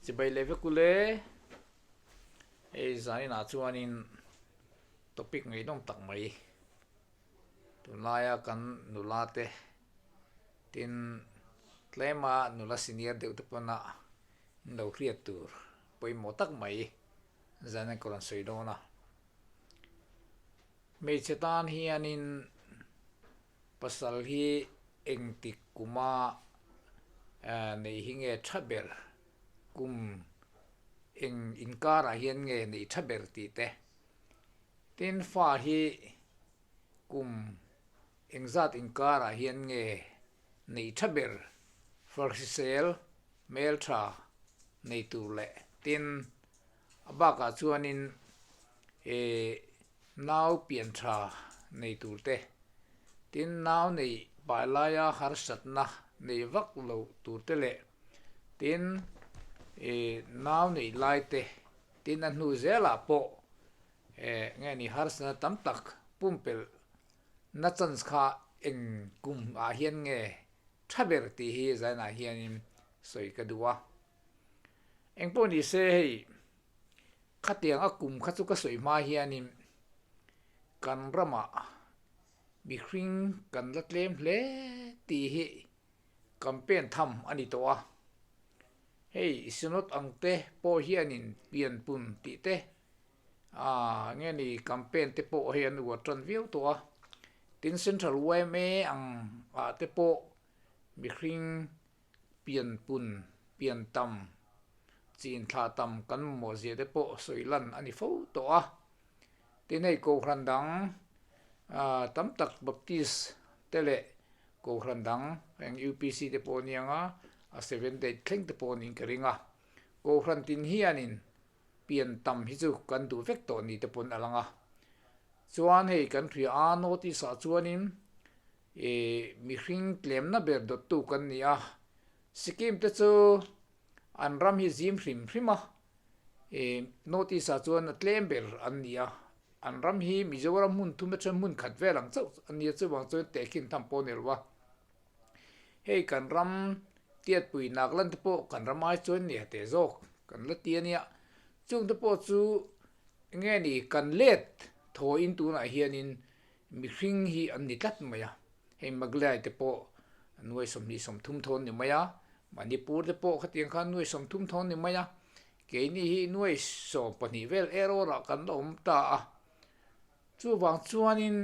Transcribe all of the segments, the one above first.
Chibai leh vek ule, hei zaninah chuanin topic ngaihnawm tak mai tunlaia kan nula te tin tlema nula senior deuh te pawna an lo hriat tur pawimawh tak mai zanin ka rawn sawi dawn a. Hmeichhe tan hianin pasal hi engtik kuma neih hi nge tha ber, kum eng inkarah hian nge neih tha ber tih te. Tin fa hi kum engzat inkarah hian nge neih tha ber, farhrisel hmeltha nei tur leh tin A bakah chuanin eh nau pian tha nei tur te, tin nau neih pai laia harsatna nei vak lo tur te leh tin eh nau neih lai te, tin a hnu zelah pawh eh nge ni harsatna tam tak pumpelh na chance kha eng kum ah hian nge tha ber tih hi zainah hianin sawi ka duh a. Engpawh ni se hei khatiang a kum kha chu ka sawi hma hianin kan ramah mihring kan la tlem hle tih hi campaign tham a ni tawh a. Hei Synod ang te pawh hianin pianpun tih te ah nge ni campaign te pawh hei an uar tan viau tawh a. Tin Central yma ang ah te pawh mihring Pianpun, piantam, chin thlah tam kan mamawh zia te pawh sawi lan a ni fo tawh a. Tin hei Kohhran dang tam tak Baptist te leh Kohhran dang heng UPC te pawh a ni ang a, a Seventh Day thleng te pawh niin ka ring a. Kohhran tin hianin pian tam hi chu kan duh vek tawh ni te pawn a lang a. Chuan hei kan hria a, North East ah chuanin Ih mihring tlemna ber dawttu kan ni a, Sikkim te chu an ram hi zim hrim hrim a, ih North East ah chuan a tlem ber an ni a, an ram hi Mizoram hmun thum atang hmun khat vel ang chauh an ni a, chuvang chuan tehkhin tham pawh a ni lo a. Hei kan ram tiatpui Nagaland te pawh kan ram ai chuan nia teh zawk kan la ti a nia, chung te pawh chu enge ni kan let thawiin tunah hianin Mihring hi an ni tlat mai a, hei Maglai te pawh nuai 20 30 thawn ni mai a, Manipur te pawh khatiang khan nuai 30 thawn ni mai a, keini hi nuai 12 vel erawrah kan la awm ta a. Chuvang chuanin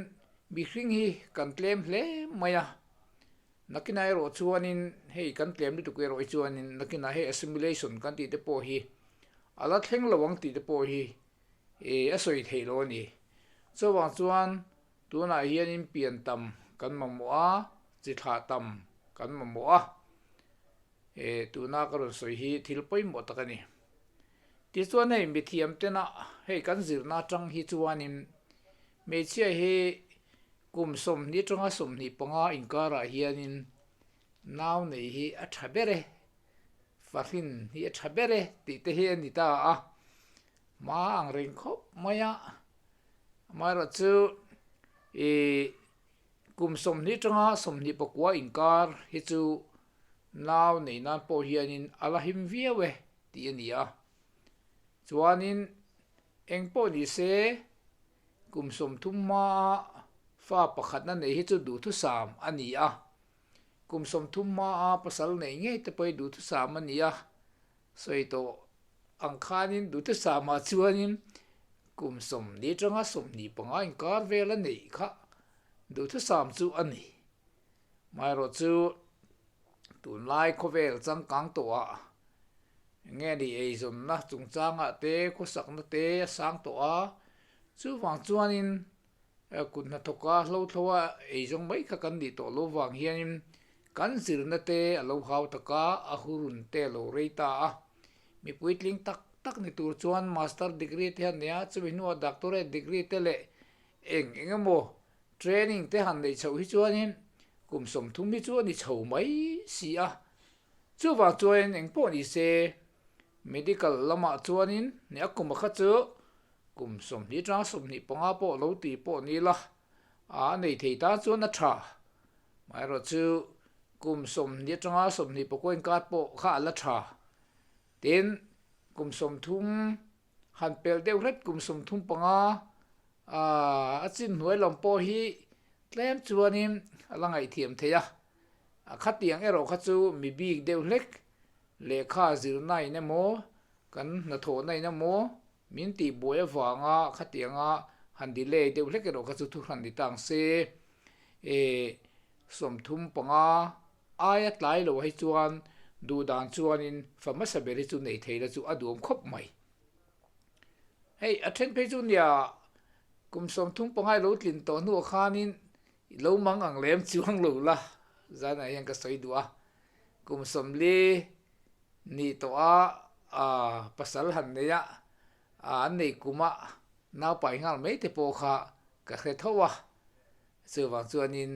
mihring hi kan tlem hle mai a, nakinah erawh chuanin hei kan tlem lutuk erawh hi chuanin nakinah hei assimilation kan tih te pawh hi a la thleng lo ang tih te pawh hi E, a sawi theih lo a ni. Chuvang chuan tunah hianin pian tam kan mamawh a, chi thlah tam kan mamawh a. E, tuna ka rawn sawi hi thil pawimawh tak a ni. Tichuan hei mithiam tena hei kan zirna atang hi chuanin hmeichhia hi kum 20 atanga 25 inkarah hianin nau nei hi a tha ber e, fahrin hi a tha ber e tih te hi a ni ta a. Hma ang reng khawp mai a, amaherawhchu ih kum 20 atanga 29 inkar hi chu nau neih nan pawh hianin a la him viau e tih a ni a. Chuanin eng pawh ni se kum 30 hmaa fa pakhatna neih hi chu duhthusam a ni a, kum 30 hmaa pasal neih ngei te pawh hi duhthusam a ni a, Sawi tawh ang khanin Duhthusama chuanin kum 20 atanga 25 inkar vel a neih kha Duhthusam chu a ni. Amaherawh chu tunlai khawvel changkang tawhah nge ni eizawnna chungchangah te khawsakna te a sang tawh a, chuvang chuanin Kut hnathawka hlothloa eizawng mai kha kan nih tawh lo vang hianin kan zirna te a lo hau tak a, a hurun te a lo rei ta a. Mi puitling tak tak ni tur chuan Master degree te han nei a, chumi hnuah Doctorate degree te leh eng eng emaw training te han neih chhoh hi chuanin kum 30 hi chu a ni chho mai si a. Chuvang chuanin eng pawh ni se Medical lamah chuanin ni a kum a kha chu Kum 20 atanga 25 pawh lo ti pawh ni la, a nei thei tan chuan a tha. Amaherawhchu kum 20 atanga 24 inkar pawh kha a la tha. Tin. Kum 30 han pelh deuh hret kum 35 a chin hnuai lam pawh hi tlem chuanin a la ngaihthiam thei a. Khatiang erawh kha chu mi bik deuh hlek lehkha zirna in emaw kan hnathawhna in emaw min tihbuai avanga khatianga han delay deuh hlek erawh kha chu thuhran ni ta ang se. 35 aia tlai lo hi chuan duh dan chuanin fa hmasa ber hi chu nei thei la chu a duhawm khawp mai. Hei a then phei chu nia kum 35 i lo tlin tawh hnuah khanin i lo mang ang lem chuang lo la zanah hian ka sawi duh a. Kum 40 nih tawh a pasal han nei a, an nei kuma naupai nghal mai te pawh kha ka hre tho a. Chuvang chuanin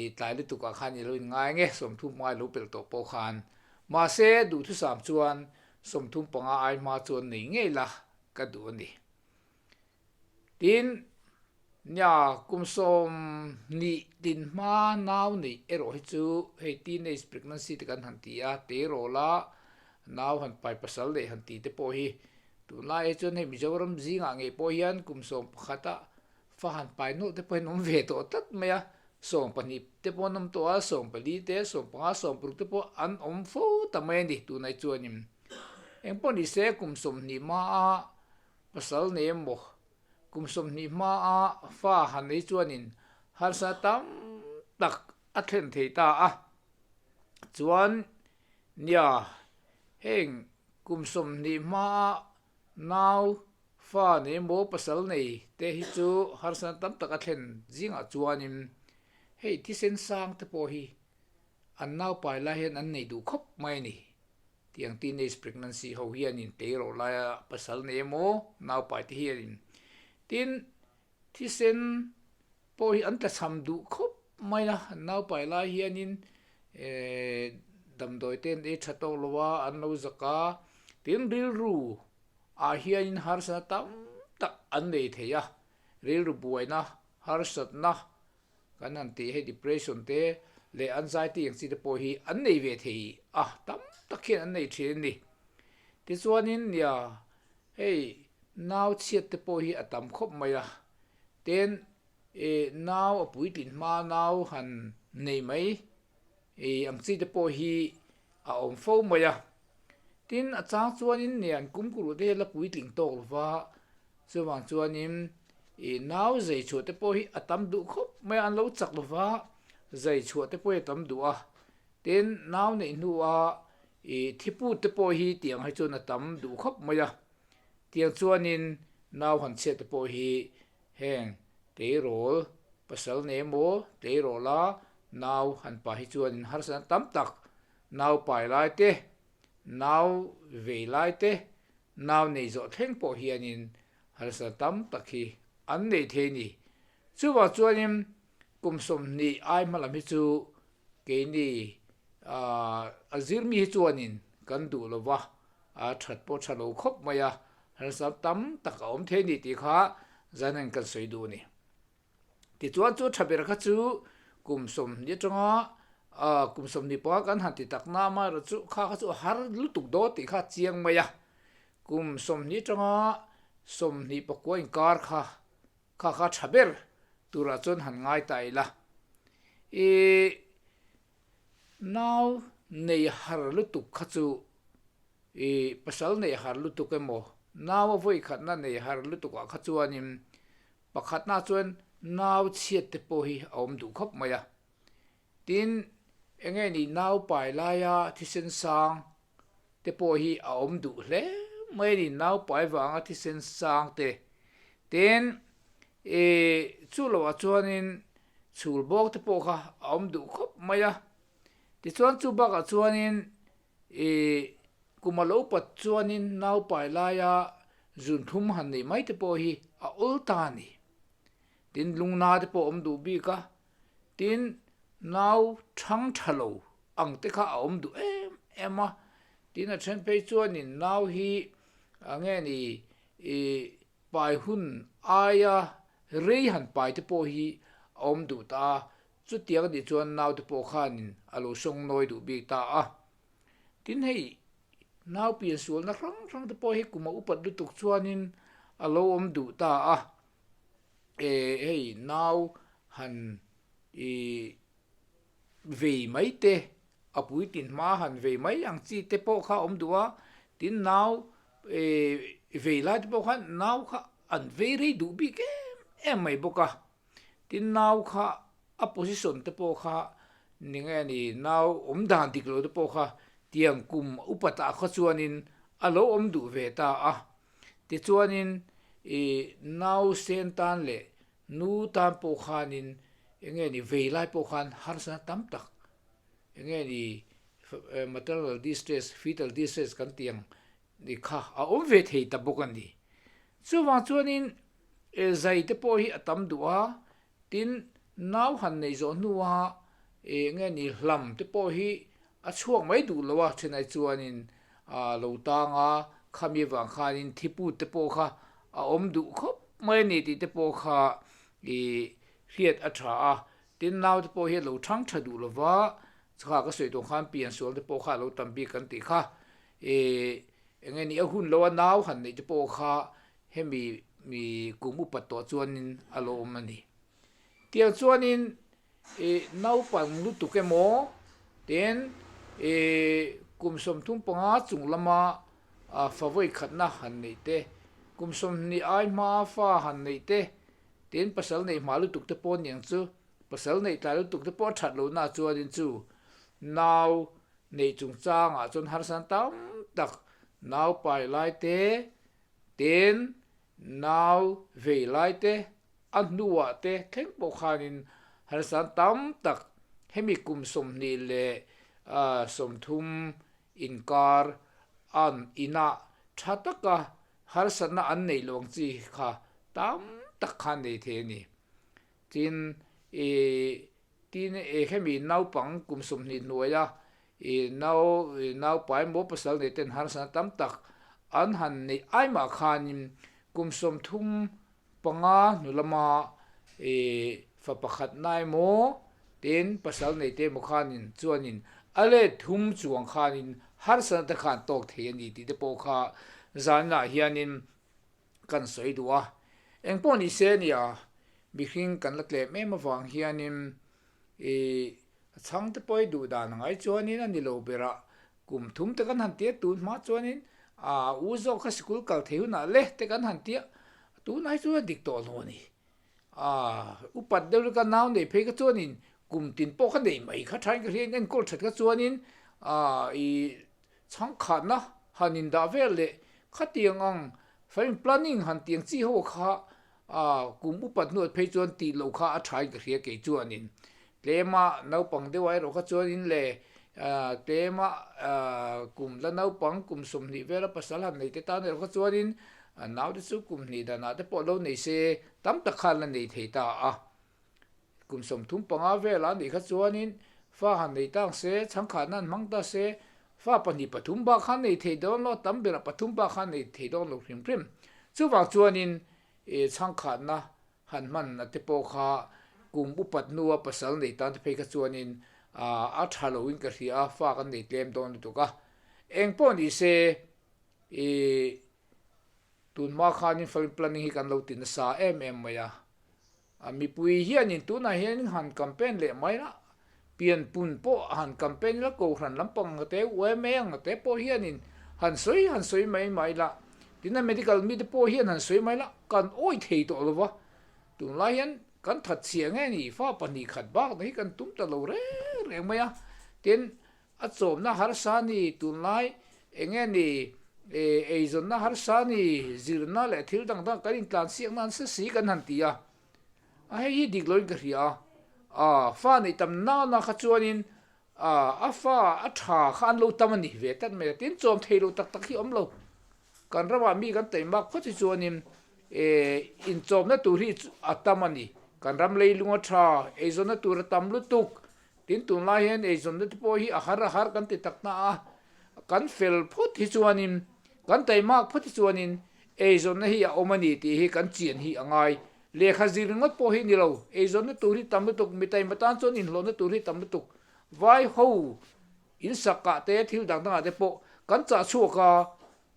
i tlai lutukah khan i lo inngai nge 35 i lo pelh tawh pawh khan. Mahse, duhthusam chuan 35 ai hma chuan nei ngei la ka duh a ni. Tin, nia kum 20 tin hma nau neih erawh hi chu hei teenage pregnancy te kan han ti a, teirawla nau han pai pasal neih han ti te pawh hi tunlai hi chuan hei Mizoram zingah ngei pawh hian kum 11 ah Fa han pai nawlh te pawh hian awm ve tawh tlat mai a, 12 te pawh an awm tawh a, 14 te, 15, 16 te pawh an awm fo ta mai a ni tunai chuanin. Eng pawh ni se kum 20 hmaa pasal nei emaw, kum 20 hmaa fa han nei chuanin harsa tam tak a thlen thei ta a. Chuan nia heng kum 20 hmaa nau Fa nei maw pasal nei te hi chu harsatna tam tak a thlen zingah chuanin hei thisen sang te pawh hi an naupai lai hian an nei duh khawp mai a ni. Tiang teenage pregnancy ho hianin teirawh laia pasal nei emaw naupai te hianin tin thisen pawh hi an tlachham duh khawp mai a, an naupai lai hianin damdawi te an ei tha tawk lo a, an lo zak a, tin rilru ah hianin harsatna tam tak an nei thei a, rilru buaina, harsatna kan han tih hei depression te leh anxiety ang chi te pawh hi an nei ve thei a, tam tak hian an nei thin a ni. Tichuanin nia hei nau chhiat te pawh hi a tam khawp mai a, tin ih nau a puitlin hma nau han nei mai ih ang chi te pawh hi a awm fo mai a. Tin, a chang chuanin nen kumkuruh te hi a la puitling tawk lo va, chuvang chuanin ih nau zai chhuah te pawh hi a tam duh khawp mai a, an lo chak lo va, zai chhuah te pawh hi a tam duh a. Tin, nau neih hnua ih thiput te pawh hi tiang hi chuan a tam duh khawp mai a. Tiang chuanin nau han chhiat te pawh hi heng tleirawl pasal nei emaw tleirawla nau han pa hi chuanin harsatna tam tak Nau pai lai te, nau vei lai te, nau nei zawh thleng pawh hianin harsatna tam tak hi an nei thei a ni. Chuvang chuanin kum 20 ai hma lam hi chu keini a zirmi hi chuanin kan duh lo va, a that pawh tha lo khawp mai a, harsatna tam tak a awm thei a ni tih kha zanin kan sawi duh a ni. Tichuan chu tha ber kha chu kum 20 atanga kum 25 kan han ti tak na amaherawh chu kha kha chu a har lutuk dawn tih kha a chiang mai a. Kum 20 atanga 29 inkar kha kha kha tha ber turah chuan han ngai ta ila. Ih nau nei har lutuk kha chu ih pasal nei har lutuk emaw nau a vawi khatna nei har lutukah kha chuanin Pakhatna chuan nau chhiat te pawh hi a awm duh khawp mai a. Tin, enge ni nau pai laia thisen sang te pawh hi a awm duh hle mai a ni, nau pai vanga thisen sang te. Tin, ih chu loah chuanin chhul bawk te pawh kha a awm duh khawp mai a. Tichuan chu bakah chuanin Ih, kum a lo pat chuanin naupai laia zunthum han neih mai te pawh hi a awl ta a ni. Tin, lungna te pawh a awm duh bik a, tin, nau thang tha lo ang te kha a awm duh em em a. Tin, a then phei chuanin nau hi nge ni, ih, pai hun aia rei han pai te pawh hi a awm duh ta a. Chutiang a nih chuan naute pawh khanin a lo sawng nawi duh bik ta a. Tin hei, Nau piansualna hrang hrang te pawh hi kum a upat lutuk chuanin a lo awm duh ta a. Hei nau han ih vei mai te, a puitlin hma han vei mai ang chi te pawh kha a awm duh a. Tin nau vei lai te pawh khan nau kha an vei rei duh bik em em mai bawk a. Tin nau kha a position te pawh kha ni nge ni nau awm dan dik lo te pawh kha tiang kum upa tah kha chuanin a lo awm duh ve ta a. Tichuanin ih nau sen tan leh nu tan pawh khanin eng nge ni vei lai pawh khan harsatna tam tak eng nge ni maternal distress, fetal distress kan tih ang ni kha a awm ve thei ta bawk a ni. Chuvang chuanin zai te pawh hi a tam duh a, tin nau han neih zawh hnua eng nge ni hlam te pawh hi a chhuak mai duh lo a, thenai chuanin a lo tang a, khami avang khanin thiput te pawh kha a awm duh khawp mai a ni tih te pawh kha ih hriat a tha a, tin nau te pawh hi a lo thang tha duh lo va, chakha ka sawi tawh khan piansual te pawh kha a lo tam bik kan tih kha. Ih, eng nge ni a hun lo a nau han neih te pawh kha hemi mi kum upat tawh chuanin a lo awm a ni. Tiang chuanin ih naupang lutuk emaw tin ih kum 35 chung lama fa vawi khatna han neih te, kum 20 ai hma fa han neih te, tin pasal neih hma lutuk te pawh aniang chu, pasal neih tlai lutuk te pawh a that lohna chuanin chu nau Neih chungchangah chuan harsan tam tak nau pai lai te, tin nau vei lai te, a hnuah te thleng pawh khanin harsan tam tak hemi kum 25 inkar an inah tha taka harsatna an neih lo ang chi kha tam tak khan nei thei a ni. Tin, ih Tin, hemi naupang kum 20 hnuaia i nau naupai maw pasal nei ten harsatna tam tak an han neih ai mah khanin kum 35 hnu lama i fa pakhat nai maw tin pasal nei te emaw khanin chuanin a let thum chuang khanin harsatna te khan tawk thei a ni tih te pawh kha zaninah hianin kan sawi duh a. Engpawh ni se nia, mihring kan la tlem em avang hianin ih a chhang te pawh hi duh dan a ngai chuanin a ni lo berah kum thum te kan han tia tun hma chuanin a u zawk kha sikul kal thei hunah le te kan han tia tunah hi chuan a dik tawh lo a ni. A upat deuh leka nau nei phei kha chuanin kum tin pawh kha nei mai kha thain ka hria in enkawl that kha chuanin a ih Chhangkhatna han indah vel leh khatiang ang family planning han tiang chi ho kha kum upat hnuah phei chuan tih loh kha a thain ka hria kei chuanin tlema naupang deuh ah erawh kha chuanin le tlema kum la naupang kum 20 vela pasal han nei te tan erawh kha chuanin naute chu kum hnih danah te pawh lo nei se tam tak khan la nei thei ta a. Kum 35 vel a nih kha chuanin fa han nei tang se, chhangkhatna an hmang ta se, fa pahnih pathum bak khan nei thei dawn lo, tam berah pathum bak khan nei thei dawn lo hrim hrim. Chuvang chuanin chhangkhatna han hman a te pawh kha kum upat hnua pasal nei tan te phei kha chuanin a tha loin ka hria a, fa kan nei tlem dawn lutuk a. Eng pawh ni se tunhma khanin family planning hi kan lo ti nasa em em mai a. A mipui hianin tunah hian han campaign leh mai la, pianpun pawh han campaign ila, kohhran lampang ang te, yma ang te pawh hianin han sawi han sawi mai mai la, tin a medical mite pawh hian han sawi mai la, kan awih thei tawh lo va, tunlai hian kan that chhia nge ni, fa pahnih khat bak na hi kan tum ta lo reng reng mai a, tin a chawmna harsa ni, tunlai eng nge ni eizawnna harsa ni, zirna leh thil dang dang kan intlansiakna an hre si kan han ti a, a hei hi dik loin ka hria a, a fa neih tam nana kha chuanin a fa a tha kha an lo tam a ni ve tlat mai a, tin chawm thei lo tak tak hi awm lo, kan ramah mi kan taimak phawt hi chuanin inchawmna tur hi a tam a ni, kan ram leilung a tha, eizawnna tur a tam lutuk, Tin, tunlai hian eizawnna te pawh hi a har a har kan ti tak na a, kan fel phawt hi chuanin, kan taimak phawt hi chuanin eizawnna hi a awm a ni tih hi kan chian hi a ngai. Lehkha zir ringawt pawh hi ni lo, eizawnna tur hi tam lutuk, mi taima tan chuan inhlawhna tur hi tam lutuk. Vai ho insak ah te thil dang dangah te pawh Kan chah chhuak a,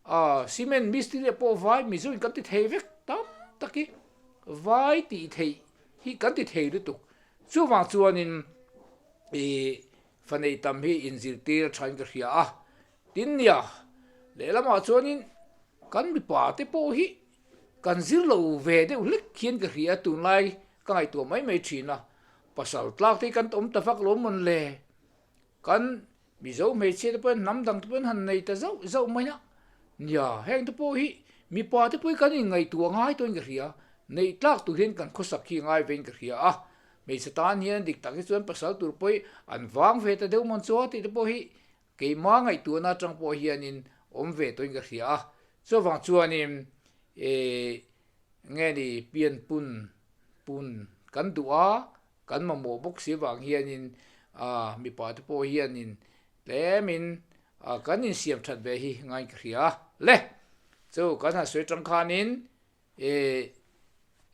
ah cement mistiri ah pawh vai Mizo in kan ti thei vek tam tak hi vai tih theih hi kan ti thei lutuk. Chuvang chuanin ih fanei tam hi inzirtir a thain ka hria a. Tin nia, lehlamah chuanin kan mipa te pawh hi kan zir lo ve deuh hlek hian ka hria a, tunlai ka ngaihtuah mai mai thin a, pasal tlak te hi kan awm ta vak lo mawn le? Kan Mizo hmeichhia te pawhin hnam dang te pawhin han nei ta zauh zauh mai a, nia heng te pawh hi mipa te pawh hi kan inngaihtuah ngai tawhin ka hria, neih tlak tur hian kan khawsak hi ngai vein ka hria a, hmeichhe tan hian dik tak hi chuan pasal tur pawh hi an vang ve ta deuh mawn chu a tih te pawh hi Keimah ngaihtuahna atang pawh hianin awm ve tawhin ka hria a, chuvang chuanin eh nge ni pian pun pun kan duh a, kan mamawh bawk si avang hianin ah mipa te pawh hianin tlemin ah kan insiam that ve hi ngaiin ka hria a. Le! Chu kan han sawi tang khanin eh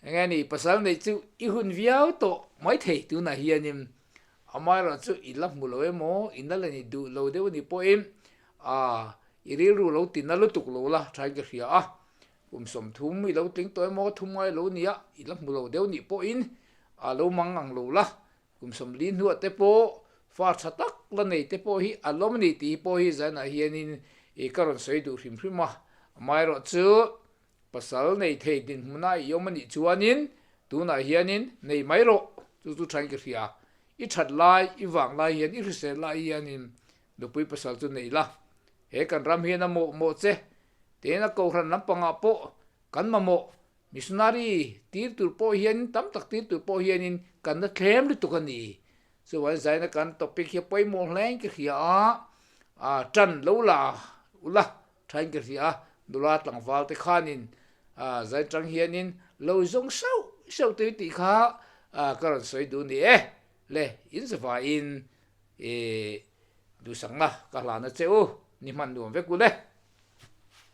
enge ni pasal neih chu i hun viau tawh maithei tunah hianin amaherawh chu i la hmu lo emaw i na la ni duh lo deuh anih pawhin ah i rilru lo ti na lutuk lo la thain ka hria a, kum 30 i lo tling tawh emaw thum ngai lo nia i la hmu lo deuh anih pawhin ah lo mang ang lo la kum 40 hnuah te pawh fa tha tak la nei te pawh hi a lawm anih tih pawh hi zanah hianin i ka rawn sawi duh hrim hrim a, amaherawh chu Pasal nei thei dinhmuna i awm anih chuanin tunah hianin nei mai rawh, chu chu thain ka hria. I that lai, i vang lai hian, i hrisel lai hianin nupui pasal chu nei la. He kan ram hian a mawh mawh che. Tin a kohhran lampangah pawh kan mamawh missionary tir tur pawh hianin tam tak tir tur pawh hianin kan la thlem lutuk a ni. Chuvangin zaina kan topic hi a pawimawh hlein ka hria a, a tan lo la ula. Thain ka hria a, nula tlangval te khanin zai tang hianin lo zawng sauh sauh tui tih kha ka rawn sawi duh ni e. Le, in zavaiin duhsakna ka hlana che u, ni hman nuam vek u le.